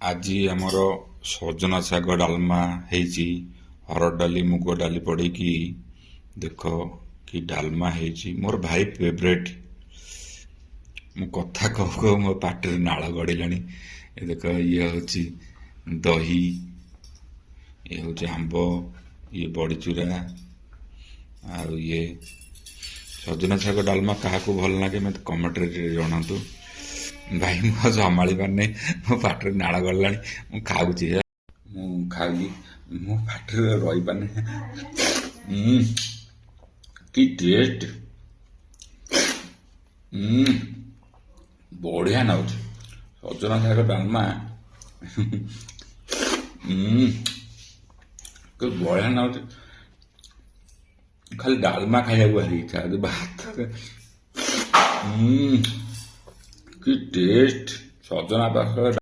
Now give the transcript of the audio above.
ଆଜି ଆମର ସଜନା ଶାଗ ଡାଲମା ହେଇଛି, ହରଡ଼ ଡାଲି ମୁଗ ଡାଲି ପଡ଼ିକି। ଦେଖ କି ଡାଲମା ହେଇଛି, ମୋର ଭାରି ଫେଭରେଟ୍। ମୁଁ କଥା କହୁ କହୁ ମୋ ପାଟିରେ ନାଳ ଗଡ଼ିଲାଣି। ଏ ଦେଖ, ଇଏ ହେଉଛି ଦହି, ଇଏ ହେଉଛି ଆମ୍ବ, ଇଏ ବଡ଼ିଚୁରା ଆଉ ଇଏ ସଜନା ଶାଗ ଡାଲମା। କାହାକୁ ଭଲ ଲାଗେ ମୋତେ କମେଣ୍ଟରେ ଜଣାନ୍ତୁ ଭାଇ। ମୁଁ ଆଉ ସମ୍ଭାଳି ପାରୁନି, ମୋ ପାଟିରେ ନାଳ ଗଡ଼ିଲାଣି। ମୁଁ ଖାଉଛି, ମୁଁ ଖାଇଲି, ମୋ ପାଟିରେ ରହିପାରୁନି। କି ଟେଷ୍ଟ! ବଢିଆ ନାଗୁଛି ସଜନା ଶାଗ ଡାଲମା। କି ବଢିଆ ନାଗୁଛି! ଖାଲି ଡାଲମା ଖାଇବାକୁ ଭାରି ଇଚ୍ଛା ହଉଛି ଭାତରେ। କି ଟେଷ୍ଟ ସଜନା ପାଖରେ!